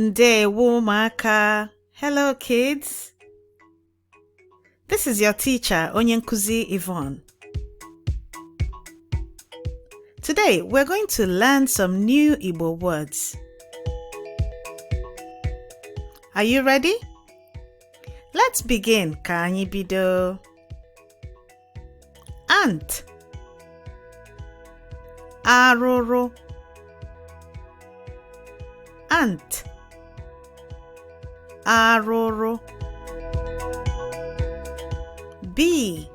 Ndewo ụmụaka. Hello kids. This is your teacher, Onye Nkuzi Yvonne. Today we're going to learn some new Igbo words. Are you ready? Let's begin ka anyị bido. Ant. Arụrụ. Ant. Arụrụ. Bee.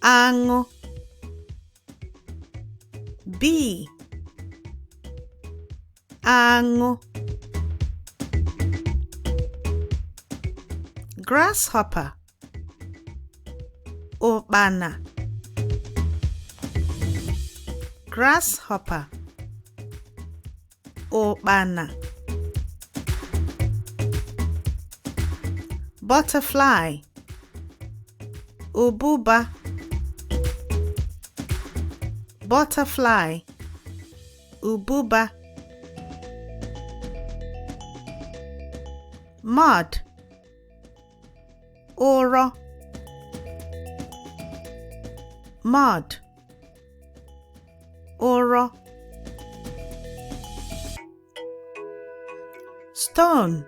Aṅụ. Bee. Aṅụ. Grasshopper. Ụkpana. Grasshopper. Ụkpana. Butterfly. Ụbụba. Butterfly. Ụbụba. Mud. Ụrọ. Mud. Ụrọ. Stone.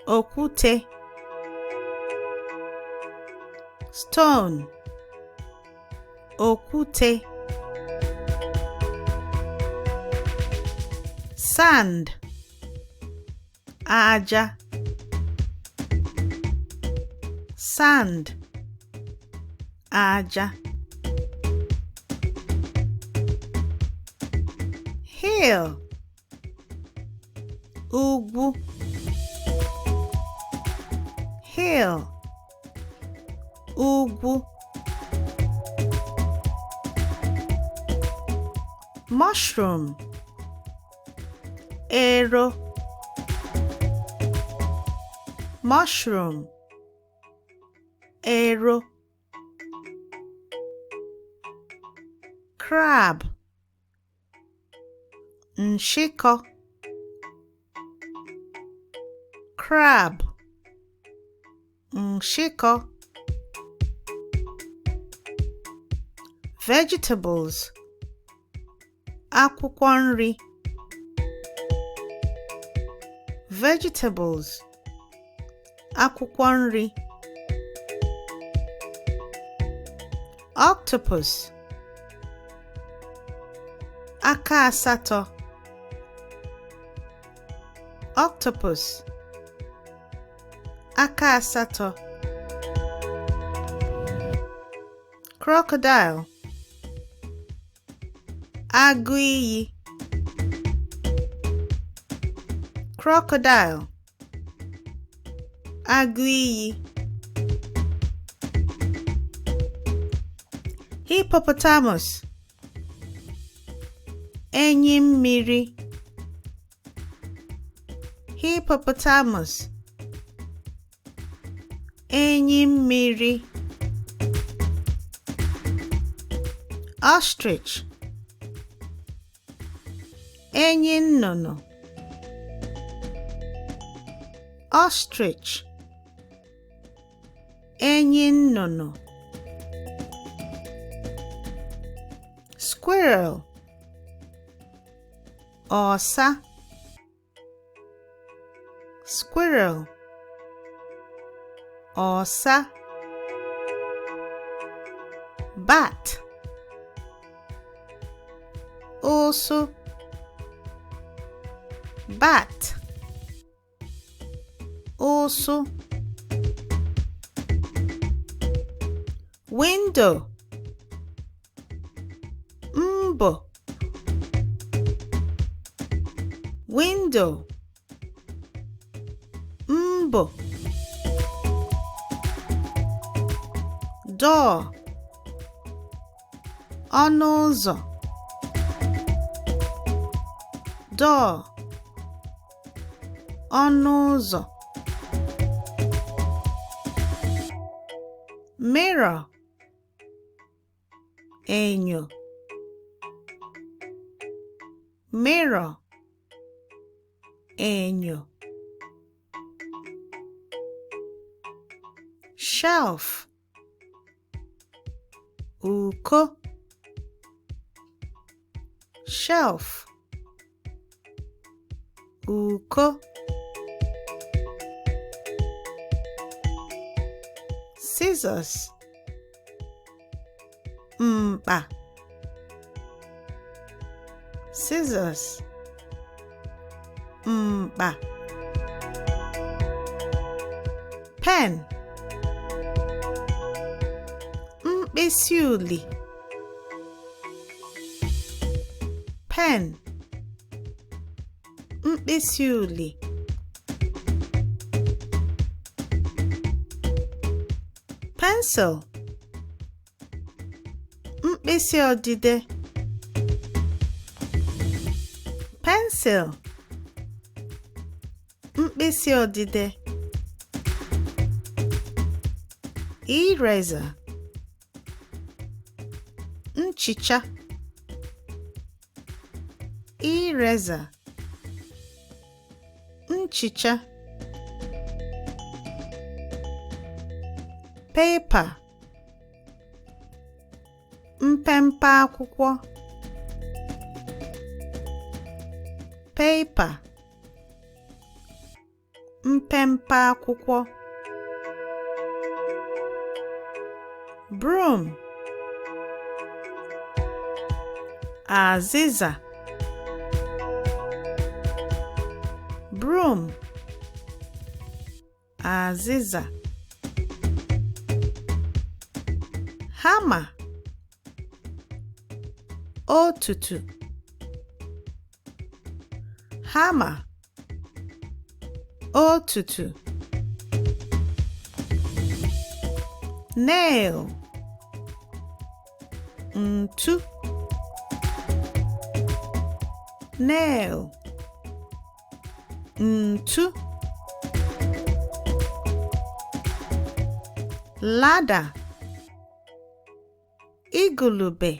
Okwute. Stone. Okwute. Sand. Aja. Sand. Aja. Hill. Ugwu. Hill. Ugwu. Mushroom. Ero. Mushroom. Ero. Crab. Nshịkọ. Crab. Nshịkọ. Vegetables. Akwụkwọ nri. Vegetables. Akwụkwọ nri. Octopus. Aka asatọ. Octopus. Aka asatọ. Crocodile. Agụ iyi. Crocodile. Agụ iyi. Hippopotamus. Enyi mmiri. Hippopotamus. Enyi mmiri. Ostrich. Enyi nnụnụ. Ostrich. Enyi nnụnụ. Squirrel. Ọsa. Squirrel. Ọsa. Bat. Ụsụ. Bat. Ụsụ. Window. Mbọ. Window. Mbọ. Door. Ọnụ ụzọ. Door. Ọnụ ụzọ. Mirror. Enyo. Mirror. Enyo. Shelf. Uko. Shelf. Uko. Scissors. Mkpa. Scissors. Mkpa. Pen. Mkpịsị uli. Pen. Mkpịsị uli. Pencil. Mkpịsị odide. Pencil. Mkpịsị odide. Eraser. Nchicha. Eraser. Nchicha. Paper. Mpempe akwụkwọ. Paper. Mpempe akwụkwọ. Broom. Azịza. Broom. Azịza. Hammer. Otutu. Hammer. Otutu. Nail. Ntu. Nail. Ntu. Ladder. Igulube.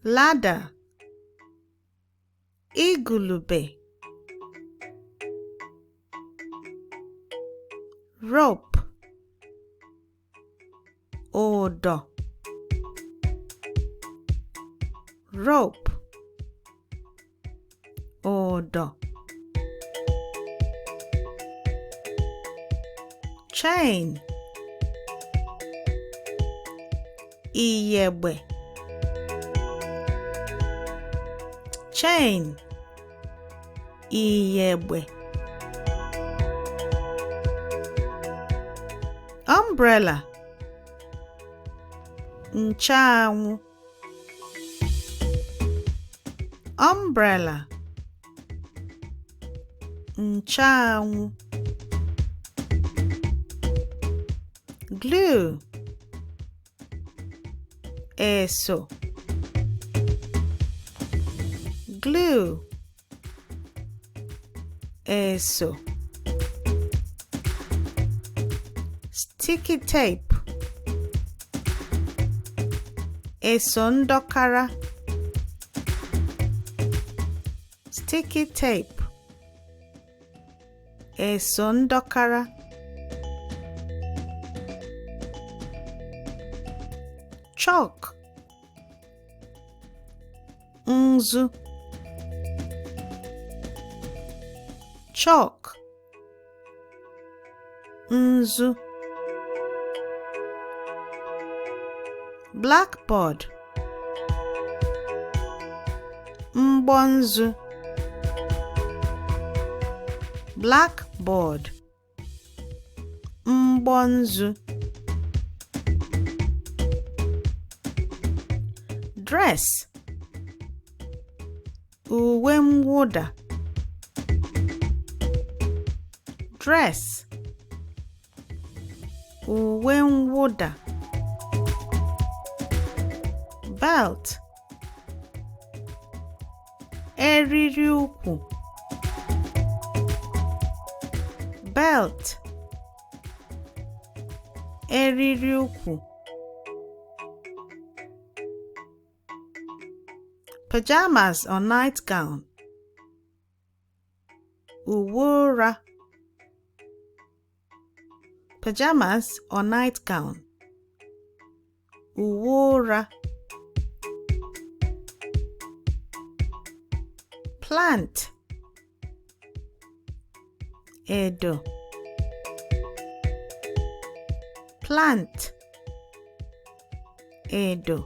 Ladder. Igulube. Rope. Ụdọ. Rope. Ụdọ. Chain. Iyegbe. Chain. Iyegbe. Umbrella. Ncheanwụ. Umbrella. Ncheanwụ. Glue. Eso. Glue. Eso. Sticky tape. Eso ndọkara. Sticky tape. Eso ndọkara. Chalk. Nzu. Chalk. Nzu. Blackboard. Mgbọ. Blackboard. Mgbọ nzu. Dress. Uwe mwụda. Dress. Uwe mwụda. Belt. Eriri ukwu. Belt. Eriri ukwu. Pajamas or nightgown. Uwe ụra. Pajamas or nightgown. Uwe ụra. Plant. Edo. Plant. Edo.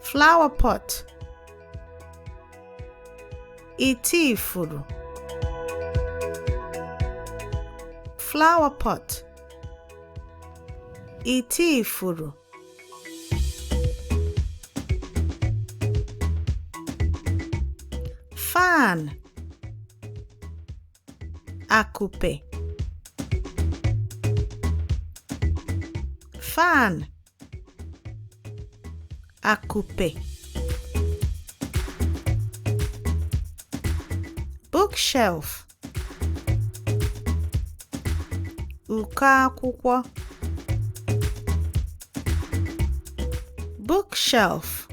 Flower pot. Ite ifuru. Flower pot. Ite ifuru. Fan. Akupe. Fan. Akupe. Bookshelf. Uko akwụkwọ. Bookshelf.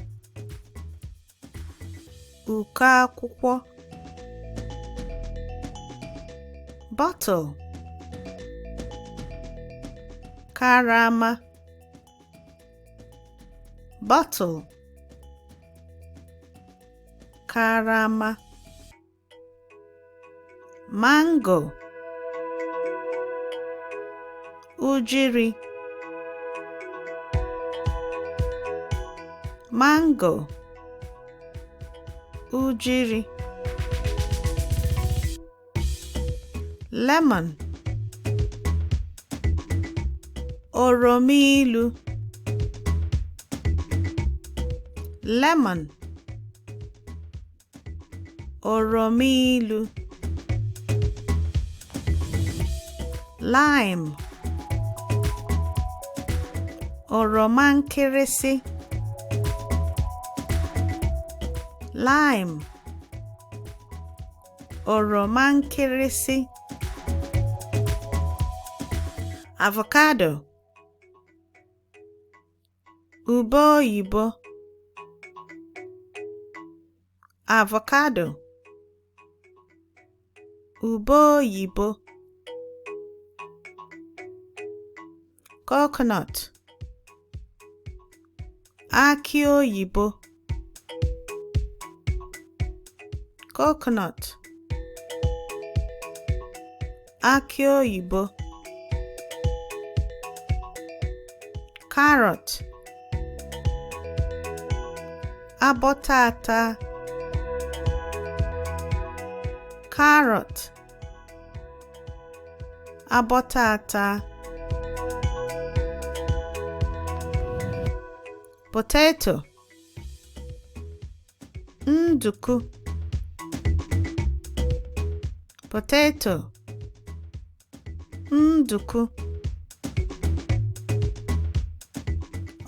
Uko akwụkwọ. Bottle. Karama. Bottle. Karama. Mango. Ujiri. Mango. Ujiri. Lemon. Oroma ilu. Lemon. Oroma ilu. Lime. Oroma nkịrịsị. Lime. Oroma nkịrịsị. Avocado. Ube oyibo. Avocado. Ube oyibo. Coconut. Akị oyibo. Coconut. Akị oyibo. Carrot. Abọtata. Carrot. Abọtata. Potato. Nduku. Potato. Nduku.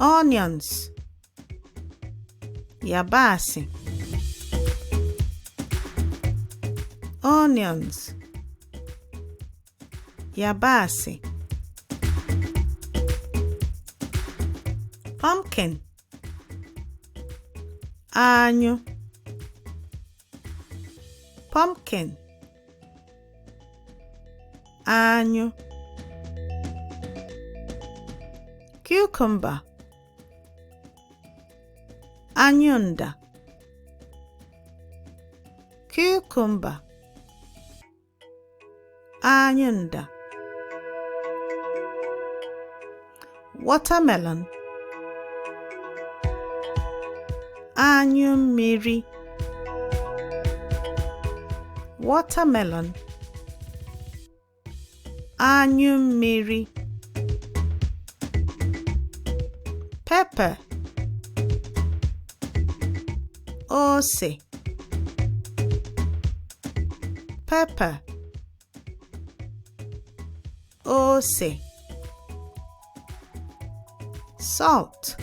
Onions. Yabasị. Onions. Yabasị. Pumpkin. Anyụ. Pumpkin. Anyụ. Cucumber. Anyụnda. Cucumber. Anyụnda. Watermelon. Anyụ mmiri. Watermelon. Anyụ mmiri. Pepper. Ose. Pepper. Ose. Salt.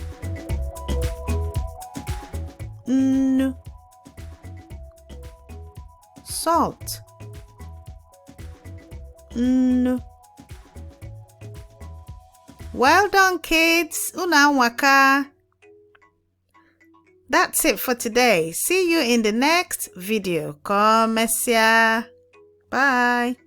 Nnu. Salt. Nnu. Well done, kids. Unu anwaka. That's it for today. See you in the next video. Ka o mesịa. Bye.